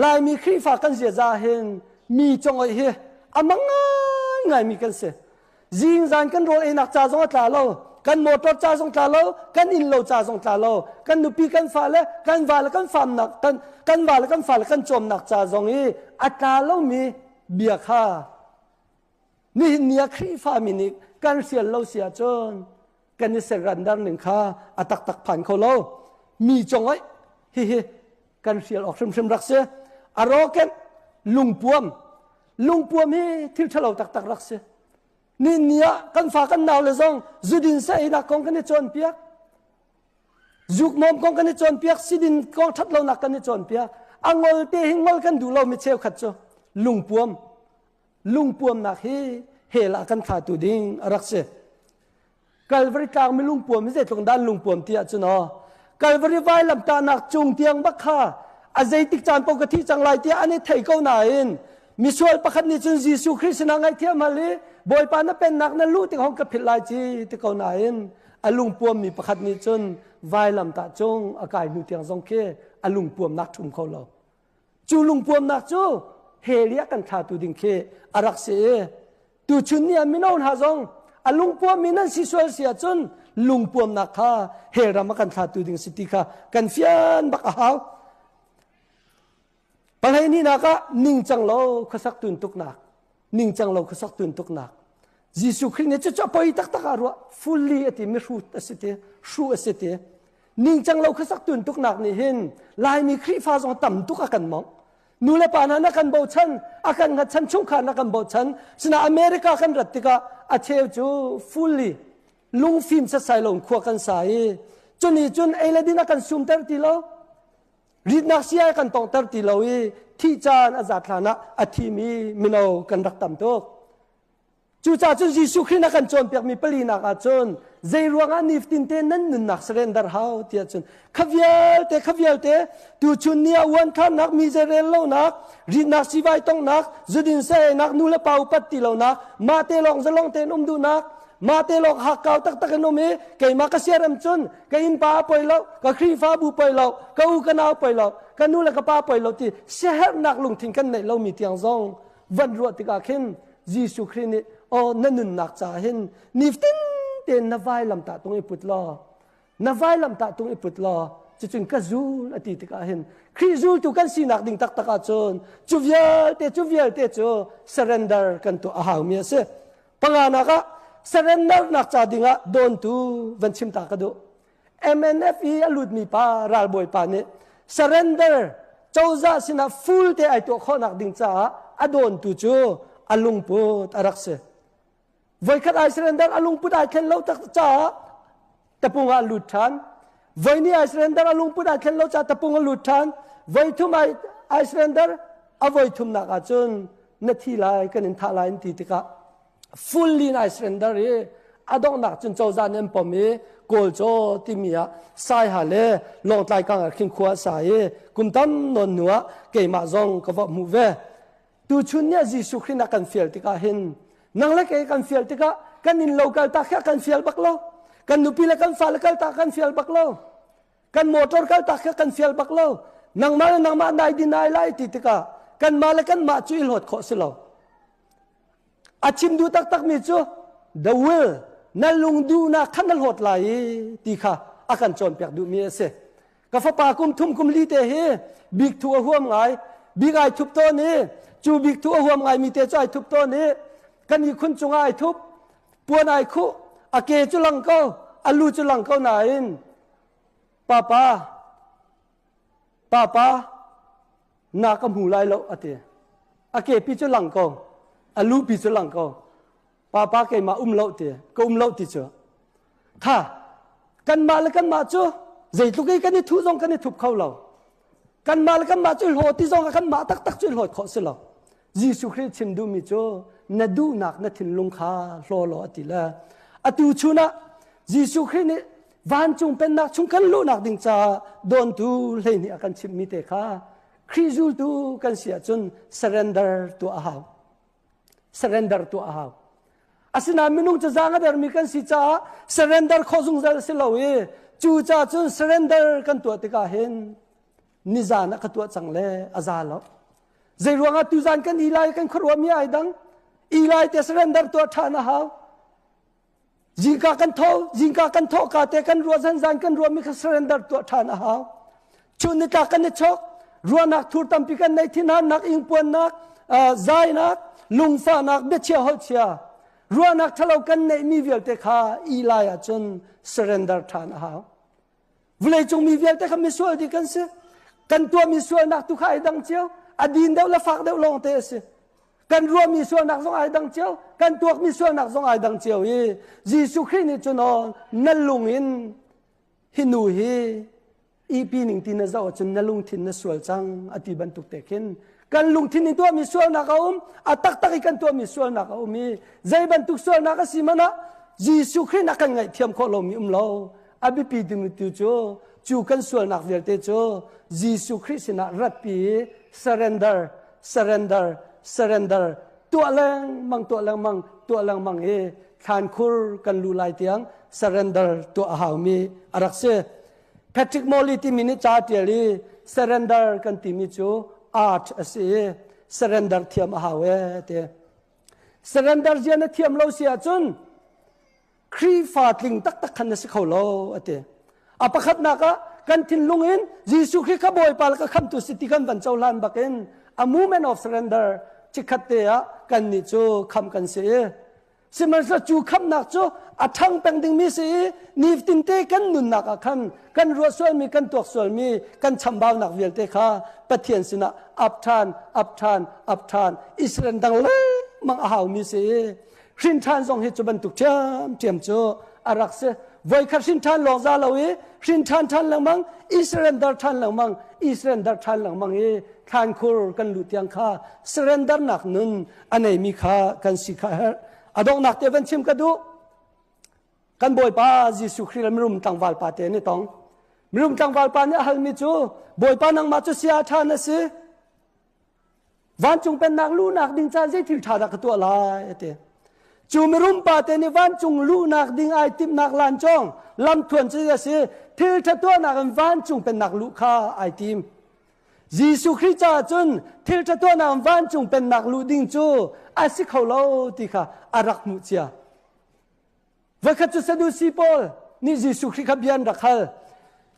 Laimi Khrihfa kan ziaza hin mi congoih hi a mang ngaingai mi kan si. Zingzan kan rawl einak ca zong a tla lo, kan motor ca zong tla lo, kan inn lo ca zong tla lo, kan nupi kan fale, kan va le kan famnak kan kan va le kan fale kan cawmnak ca zong i a tla lomi bia kha nihin ni ah Khrihfa mi nih kan hrial lo si ahcun kan i serrandar ning kha a taktak phan kho lo. Mi congoih hihi kan hrial awk hrimhrim rak si. A rawkenh lungpuam lungpuam hi thil ṭhalo taktak rak si. Ni ni ah kan fa kan nau le zong zudin sa einak kong kan i cawnpiak. Zukmawm kong kan i cawnpiak, sidin kong ṭhat lonak kan i cawnpiak. A ngol te hi ngol kan duh lo mi cheukhat cu lungpuam lungpuamnak hi hell ah kan thlatu ding a rak si. Calvary tlang mi lungpuam hi zeitluk dan lungpuam ti ahcun aw Calvary vailamtahnak cung tiang bak kha a zeitik caan paoh ka thi cang lai tiah an i thei ko nain misual pakhat nih cun Jesuh Khrih sinah ngaihthiam hal i Bawipa na pennak na luh tik hong ka philh lai ci ti ko nain a lungpuam mi pakhat nih cun vailamtah cung a kai hnu tiang zong khi a lungpuamnak ṭhum kho lo. Cu lungpuamnak cu hell i a kan thlatu ding khi a rak si i tuchun ni ah mino hna zong a lungpuammi nan si sual si ahcun lungpuamnak kha hell ram a kan thlatu ding si ti kha kan fian bak a hau. Pahleihnih ah ningcang lo khuasak tuntuknak ningcang lo khuasak tuntuknak Jesuh Khrih nih cucu a poi taktak ah ruah fully a ti mihrut a si ti hru a si ti ningcang lo khuasak tuntuknak nih hin Laimi Khrihfa zong tam tuk a kan mongh nu le pa hna na kan bochan a kan hngatchan chungkhar na kan bochan sina America kan rat tikah a cheu cu fully lungfim setsai lo khua kan sa i cuni cun ei le din a kan sumter ti lo ritnak sia kan tonghter ti lo i thih caan a zat hlan ah a thimi mino kan rak tam tuk Cucaah cun Jesuh Khrih na kan cawnpiakmi palinak ah cun zei ruangah nifatin te nan nunnak surrender hau tiah cun kha vialte kha vialte tuchun ni ah uanthlarnak mi zeirel lonak ritnak sivai tongnak zudin saeinak nu le pa upat ti lonak mah te lawng zalong tein um duhnak mah te lawng hakkau taktak in um i keimah ka siarem cun ka innpa a poi lo ka Khrihfabu poi lo ka u ka nau poi lo ka nu le ka pa poi lo ti siaherhnak lungthin kan neih lomi tiang zong van ruah tikah khin Jesuh Khrih nih aw na nunnak caah hin nifatin tein na vailam tah tung i put law na vailam tah tung i put law cucun ka zul a ti tikah hin Khrih zultu kan sinak ding taktak ahcun cu vialte cu vialte cu surrender kan tuah a haumi a si. Panganak ah surrender nak ca dingah dawntu van chim ta ka duh. MNF i a lutmi pa ralbawi pa nih surrender cozah sinah full te ai tuah khawhnak ding caah a dawntu cu a lungput a rak si. Voikhat ai surrender a lungput ai thlen lo tak caah tapung ah lut ṭhan. Voini ai surrender a lungput ai thlen lo caah tapung a lut ṭhan. Voithum ai ai surrender a voithumnak ahcun na thi lai kan in thah lai an ti tikah fully in ai surrender i a donghnak cun cozah nih an pom i Kawlcaw timi ah Saiha le Lawngtlai kang ah khin khua a sa i kum tam nawn hnu ah keimah zong ka va hmuh ve. Tuchun nih Jesuh Khrih na kan fial tikah hin nang le kei kan fial tikah kan inn lo kal tak kha kan fial bak lo. Kan nupi le kan fale kal tak kan fial bak lo. Kan motor kal tak kha kan fial bak lo. Nangmah le nangmah nai din ai lai ti tikah kanmah le kanmah cu i hlawt khawh si lo. A chim duh taktakmi cu the will na lungduhnak kha na hlawt lai i ti kha a kan cawnpiak duhmi a si. Ka fapa kum thum kum li te hi bik thu a huam ngai. Bik ai thup tawn i cu bik thu a huam ngai mi te cu ai thup tawn i kan ihkhun cungah ai thup puan ai khuh a ke cu lang ko a lu cu lang ko nain papa papa na ka hmu lai lo a ti a kepi cu lang ko a lupi cu lang ko papa keimah um lo ti ka um lo ti cu kha kanmah le kanmah cu zeitluk i kan i thuh zong kan i thup kho lo kanmah le kanmah cu hlaw ti zong ah kanmah taktak cu hlawt khawh si lo Jesuh Khrih chim duhmi cu na duhnak na thinlung kha hlaw law a ti le atu chun ah Jesuh Khrih nih vancung pennak chung kan luhnak ding caah dawntu hleihnih a kan chimhmi te kha Khrih zultu kan si ahcun surrender tuah a hau. Surrender tuah a hau. Asinain minung cu zaang a dermi kan si caah surrender khawh zungzal a si lo i cu caah cun surrender kan tuah tikah hin. Nizan ah ka tuah cang le a za lo. Zei ruangah tuzan kan i lai kan khuaruahmi ai dang. I lai te surrender tuah ṭhan a hau. Zingka kan tho, zingka kan thawh ka te kan ruah zan zan kan ruahmi kha surrender tuah ṭhan a hau. Chun nitlak kan i chok, ruahnak thur tampi kan nei thinhannak, ingpuannak, zainak, lungfahnak, biachia holhchia, ruahnak ṭhalo kan neihmi vialte kha i lai ahcun surrender ṭhan a hau. Vawleicung mi vialte kha misual dih kan si. Kan tuahmi sualnak tu kha ai dang cio. A din deuh le fak deuh lawng te a si. Kan ruahmi sualnak zong ai dang cio. Kan tuakmi sualnak zong ai dang cio i Jesuh Khrih nih cun aw na lung in hi nu hi ipi ning ti na zoh ahcun na lungthin na sual cang a ti bantuk te khin kan lungthin in tuahmi sualnak a um a taktak i kan tuahmi sualnak a um i zei bantuk sualnak a si hmanh ah Jesuh Khrih na kan ngaihthiam khawh lomi um lo a biapi dingmi tu cu cu kan sualnak vialte cu Jesuh Khrih sinah ratpi i surrender surrender surrender tuah lengmang tuah lengmang tuah lengmang i thlankhur kan lu lai tiang surrender tuah a haumi a rak si Patrick Morley timi nih ca tial i surrender kan timi cu art a si i surrender thiam a hau e ti surrender zia na thiam lo si ahcun Khrihfa tling taktak khan na si kho lo a ti. A pakhatnak ah kan thinlung in Jesuh Khrih kha Bawipa le ka khamtu si ti kan van cohlan bakin a movement of surrender chikkhat te ah kan nih cu kham kan si i sihmanhsehlaw cu khamnak cu a ṭhang peng dingmi si i nifatin te kan nunnak ah khan kan ruah sualmi kan tuak sualmi kan chambaunak vialte kha Pathian sinah ap ṭhan ap ṭhan ap ṭhan Israel dang lengmang a haumi si i hrin ṭhan zong hi cu bantuk ṭhiamṭhiam cu a rak si voikhat hrin ṭhan lawng za lo i hrin ṭhan ṭhan lengmang i surrender ṭhan lengmang i surrender ṭhan lengmang i thlankhur kan luh tiang kha surrender nak nun a neimi kha kan si kha herh a donghnak te van chim ka duh kan bawipa Jesuh Khrih le mirum tlangval pa te an i tong mirum tlangval pa nih a halmi cu bawipa nangmah cu sia ṭha na si Vancung pennak luhnak ding caan zei thil ṭha dah ka tuah lai a ti. Cu mirum pa te nih vancung luhnak ding ai timhnak lancawng lamthuan cu a si thil ṭha tuahnak in vancung pennak luh kha ai tim. Jesuh Khrih caah cun thil ṭha tuahnak in vancung pennak luh ding cu a si kho lo ti kha a rak hmuh cia. Voikhat cu Sadusi pawl nih Jesuh Khrih kha bia an rak hal.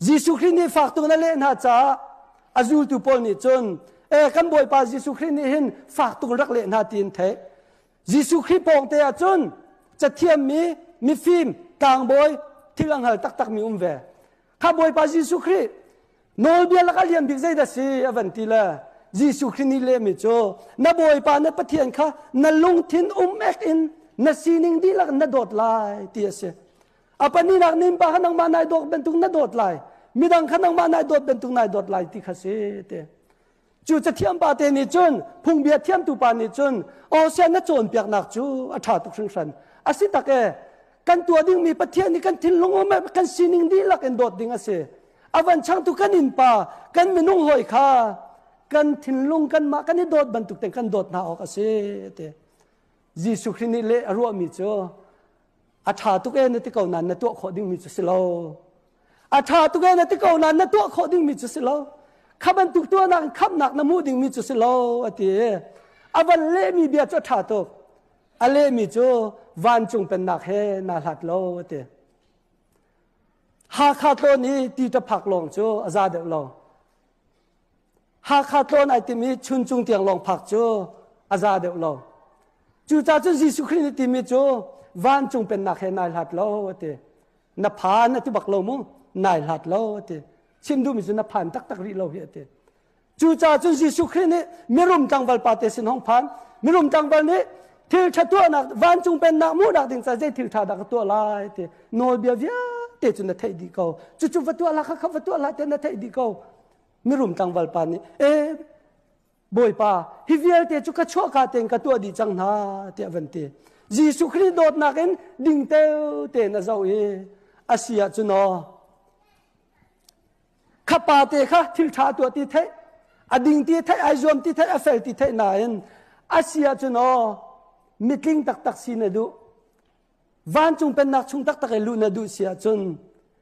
Jesuh Khrih nih fak tuk in a leh hna caah a zultu pawl nih cun e kan Bawipa Jesuh Khrih nih hin fak tuk in rak leh hna ti an theih. Jesuh Khrih pawng te ah cun cathiammi mifim tlangbawi thil a hngal taktakmi um ve. Kha Bawipa Jesuh Khrih nawlbia lakah lian bik zeidah si a van ti le Jesuh Khrih nih lehmi cu na Bawipa na Pathian kha na lungthin um ek in na sining dihlak na dawt lai ti a si. A pahnihnak nimpa kha nangmah nai dawt bantuk na dawt lai. Midang kha nangmah nai dawt bantuk nai dawt lai ti kha si ti. Cu cathiam pa te nih cun phungbia thiamtu pa nih cun aw na cawnpiaknak cu a ṭha tuk hringhran. A si tak e kan tuah dingmi Pathian nih kan thinlung um kan sining dihlak in dawt ding a si. A van changtu kan innpa kan minung hawi kha kan thinlung kanmah kan i dawt bantuk ten kan dawt hna awk a si ti. Jesuh Khrih nih leh a ruahmi cu a ṭha tuk e na ti ko nain na tuah khawh dingmi cu si lo. A ṭha tuk e na ti ko nain na tuah khawh dingmi cu si lo. Kha bantuk tuahnak in khamhnak na hmuh dingmi cu si lo a ti. A van lehmi bia cu a ṭha tuk. A lehmi cu vancung pennak he naa hlat lo a ti. Hakha tlawn i ti ṭaphak lawng cu a za deuh lo. Hakha tlawn ai timi chuncung tiang lawng phak cu a za deuh lo. Cucaah cun Jesuh Khrih nih timi cu vancung pennak he nai hlat lo a ti. Na phan a ti bak lo mu, nai hlat lo a ti. Chim duhmi cu na phan taktak rih lo hi a ti. Cucaah cun Jesuh Khrih nih mirum tlangval pa te sin hong phan. Mirum tlangval nih thil ṭha tuahnak vancung pennak hmuhnak ding ca zei thil ṭha dah ka tuah lai ti nawlbia vialte cu na theih dih ko. Cucu va tuah la kha kha va tuah la te na theih dih ko. Mirum tlangval pa nih e Bawipa hi vialte cu ka chuahka tein ka tuah dih cang hna tiah van ti. Jesuh Khrih dawtnak in dingteu tein a zoh i a si ahcun aw kha pa te kha thil ṭha tuah ti theih a ding ti theih ai zuam ti theih a fel ti theih nain a si ahcun aw mitling taktak si na duh vancung pennak chung taktak i luh na duh si ahcun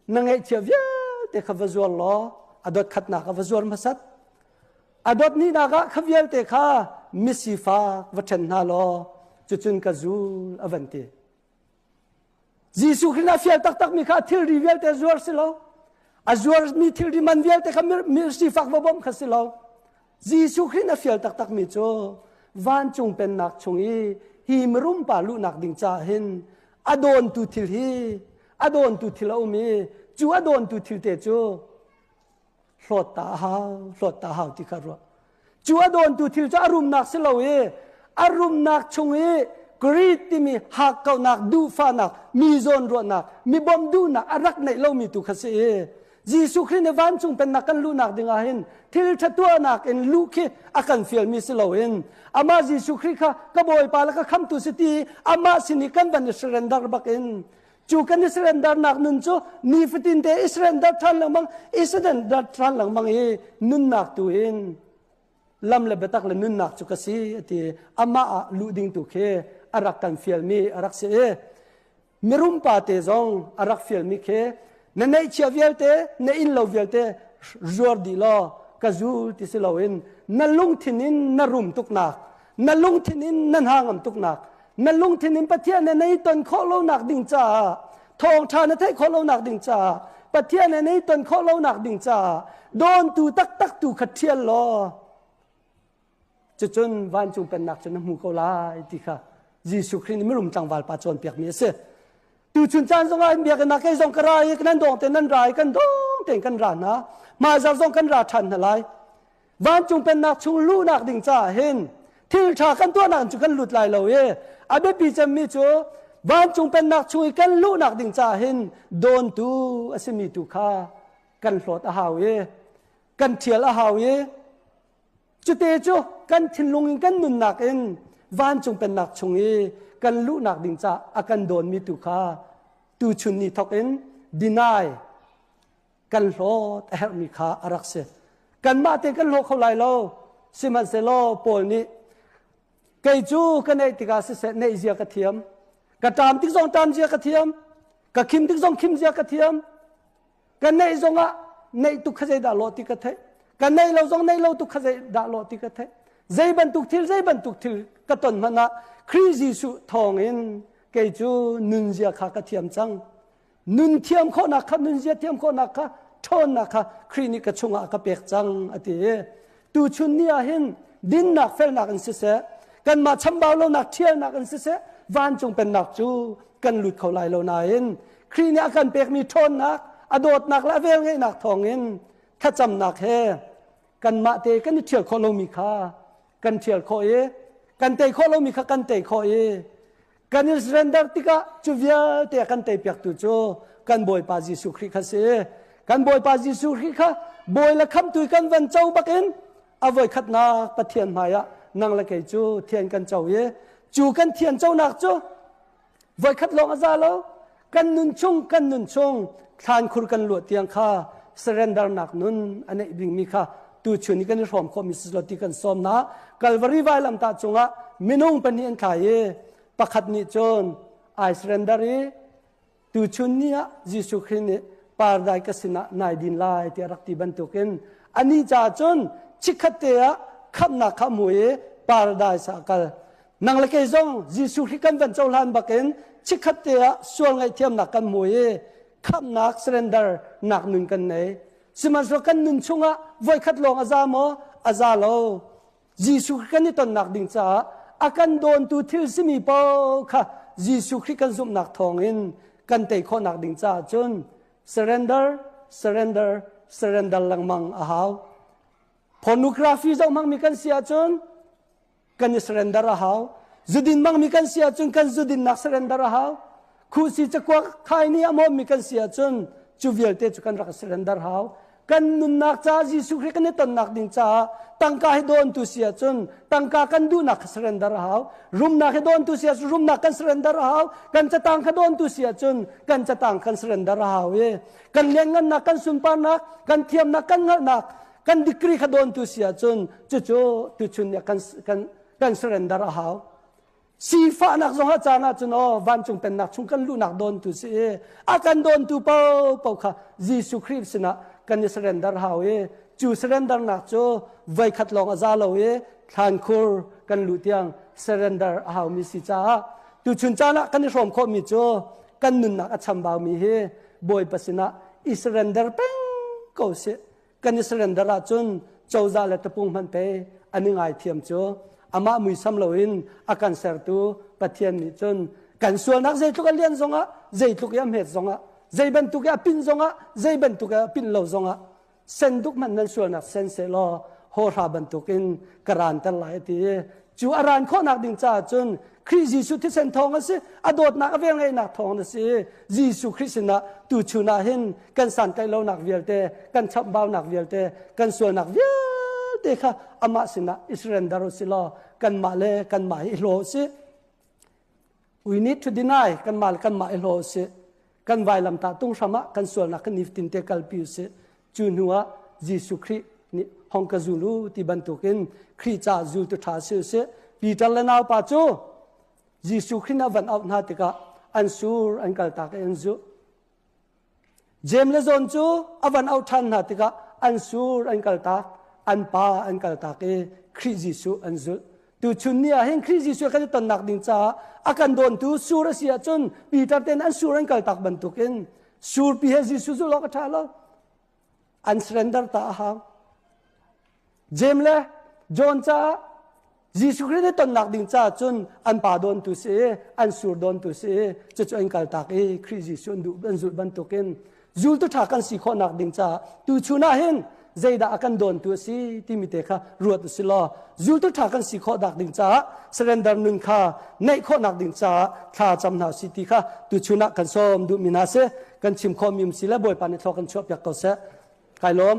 na ngeihchia vialte kha va zuar law A dot khatnak a va zuar hmasat. A dot hnihnak ah kha vialte kha misifak va ṭhen hna law cucun ka zul a van ti. Jesuh Khrih a fial taktakmi kha thilri vialte zuar si lo. A zuarmi thilri man vialte kha mi sifak va bawmh kha si lo. Jesuh Khrih a fial taktakmi cu vancung pennak chung i hi mirum pa luhnak ding caah hin a dawntu thil hi a dawntu thil a um i cu a dawntu thil te cu hlawt ta a hau hlawt ta a hau ti kha ruah cu a dawntu thil cu a rumnak si lo i a rumnak chung i greed timi hakkauhnak duhfahnak mi zawn ruahnak mi bawmh duhnak a rak neih lomi tu kha si i Jesuh Khrih nih vancung pennak kan luhnak ding ah hin thil ṭha tuahnak in luh khi a kan fialmi si loin amah Jesuh Khrih kha ka Bawipa le ka khamtu si ti amah sin i kan van i surrender bak in cu kan i surrendernak nun cu nifatin te i surrender ṭhan lengmang i surrender ṭhan lengmang i nunnak tu in lam le biatak le nunnak cu ka si a ti amah ah luh ding tu khi a rak kan fialmi a rak si i mirum pa te zong a rak fialmi khi na neihchia vialte na inn lo vialte zuar dih law ka zul ti si loin na lungthin in na rum tuknak na lungthin in na hna ngam tuknak na lungthin in Pathian he na i ton khawh lonak ding caah thawngṭha na theih khawh lonak ding caah Pathian he na i ton khawh lonak ding caah dawntu taktak tu kha ṭhial law cucun vancung pennak cu na hmu ko lai ti kha Jesuh Khrih nih mirum tlangval pa cawnpiakmi a si. Tuchun caan zongah in biakinn ah kei zong ka ra i nan dawng te nan ra i kan dawng tein kan ra hna. Hmaizar zong kan ra ṭhan hna lai. Vancung pennak chung luhnak ding caah hin thil ṭha kan tuahnak cu kan lut lai lo i a biapi cemmi cu vancung pennak chung i kan luhnak ding caah hin dawntu a simi tu kha kan hlawt a hau i kan ṭhial a hau i cute cu kan thinlung in kan nunnak in vancung pennak chung i kan luhnak ding caah a kan dawnmi tu kha tuchun ni thawk in deny kan hlawt a herhmi kha a rak si. Kanmah te kan hlaw kho lai lo. Sihmanhsehlaw Paul nih kei cu ka neih tikah siseh neih zia ka thiam. Ka ṭam tik zong ṭam zia ka thiam. Ka khim tik zong khim zia ka thiam. Ka neih zongah neih tuk kha zeidah lawh ti ka theih. Ka neih lo zong neih lo tuk kha zeidah lawh ti ka theih. Zei bantuk thil zei bantuk thil ka ton hmanh ah Khrih Jesuh thawngin kei cu nunzia kha ka thiam cang. Nun thiam khawhnak kha nunzia thiam khawhnak kha ṭhawnnak kha Khrih nih ka chungah a ka pek cang a ti i tuchun ni ah hin dinnak felnak in siseh kanmah chambau lonak ṭhialnak in siseh vancung pennak cu kan lut kho lai lo nain Khrih nih a kan pekmi ṭhawnnak a dawtnak le a velngeihnak thawngin thlacamnak he kanmah te kan i ṭhial khawh lomi kha kan ṭhial khawh i kan tei khawh lomi kha kan tei khawh i Kan i surrender tikah cu vialte a kan teipiaktu cu kan Bawipa Jesuh Khrih kha si. Kan Bawipa Jesuh Khrih kha bawi le khamtu kan van co bakin a voikhatnak Pathian hmaiah nang le kei cu thian kan co i cu kan thian conak cu voikhat lawng a za lo kan nun chung kan nun chung thlankhur kan luah tiang kha surrender nak nun a neih dingmi kha tuchun i kan i hrawm khawhmi si ti kan sawm na Calvary vailamtah cungah minung pahnih an thlai i pakhat nih cun ai surrender i tuchun ni ah Jesuh Khrih nih paradise ka sinah nai din lai tiah rak ti bantukin anih caah cun chikkhat te ah khamhnak kha hmu i paradise ah kal Nang le kei zong Jesuh Khrih kan van cohlan bakin chikkhat te ah sual ngaihthiamnak kan hmu i khamhnak surrender nak nun kan nei. Sihmanhsehlaw kan nun chungah voikhat lawng a za maw? A za lo. Jesuh Khrih kan i tonnak ding caah a kan dawntu thil simi paoh kha Jesuh Khrih kan zumhnak thawngin kan tei khawhnak ding caah cun surrender, surrender, surrender lengmang a hau. Pornography zoh hmangmi kan si ahcun kan i surrender a hau zudin hmangmi kan si ahcun kan zudinnak surrender a hau khuhsi cakuak khai nih a hmawmmi kan si ahcun cu vialte cu kan rak surrender hau kan nunnak caah Jesuh Khrih kan i tonnak ding caah tangka hi dawntu si ahcun tangka kan duhnak kha surrender a hau rumnak hi dawntu si ahcun rumnak kan surrender a hau kan catang kha dawntu si ahcun kan catang kan surrender a hau i kan lianngannak kan sunparnak kan thiamnak kan hngalhnak kan degree kha dawntu si ahcun cucu tuchun nih kan kan kan surrender a hau sifahnak zong a caan ahcun aw vancung pennak chung kan luhnak dawntu si i a kan dawntu paohpaoh kha Jesuh Khrih sinah kan i surrender hau i cu surrendernak cu voikhat lawng a za lo i thlankhur kan luh tiang surrender a haumi si caah tuchun caan ah kan i hrawm khawhmi cu kan nunnak a chambaumi hi Bawipa sinah i surrender peng ko sih. Kan i surrender ahcun cozah le tapung hmanh pe an i ngaithiam cu amah muisam loin a kan sertu Pathian nih cun kan sualnak zeitluk a lian zongah zeitluk i a hmet zongah zei bantuk i a pin zongah zei bantuk i a pin lo zongah senduk hmanh nan sualnak sen sehlaw hawhra bantukin ka ranter lai a ti i cu a ran khawhnak ding caah cun Khrih Jesuh thisen thawng a si a dawtnak a velngeihnak thawng a si. Jesuh Khrih sinah tuchun ah hin kan santlaih lonak vialte kan chamhbaunak vialte kan sualnak vialte kha amah sinah i surrender u si law kanmah le kanmah hi i hlaw u sih. We need to deny kanmah le kanmah i hlaw u sih. Kan vailamtah tung hram ah kan sualnak kan nifatin te kalpi u sih. Cu hnu ah Jesuh Khrih nih hong ka zul u ti bantukin Khrih caah zultu ṭha si u sih. Peter le naupa cu Jesuh Khrih nih a van auh hna tikah an sur an kaltak i an zulh. Jeim le John cu a van auh ṭhan hna tikah an sur an kaltak, an pa an kaltak i Khrih Jesuh an zulh. Tuchun ni ah hin Khrih Jesuh kan i tonnak ding caah a kan dawntu sur a si ahcun Peter ten an sur an kaltak bantukin surpi he Jesuh zulh awk a ṭha lo. An surrender ta a hau. Jeim le John caah Jesuh Khrih nih tonnak ding caah cun an pa dawntu si i an sur dawntu si i cucu an kaltak i Khrih Jesuh an duh an zulh bantukin zultu ṭha kan si khawhnak ding caah tuchun ah hin zeidah a kan dawntu a si timi te kha ruat u si law zultu ṭha kan si khawhnak ding caah surrender nun kha neih khawhnak ding caah thla cam hna si ti kha tuchun ah kan sawm duhmi hna si. Kan chim khawhmi um si le Bawipa nih thlaw kan chuahpiak ko seh. Kai lawm.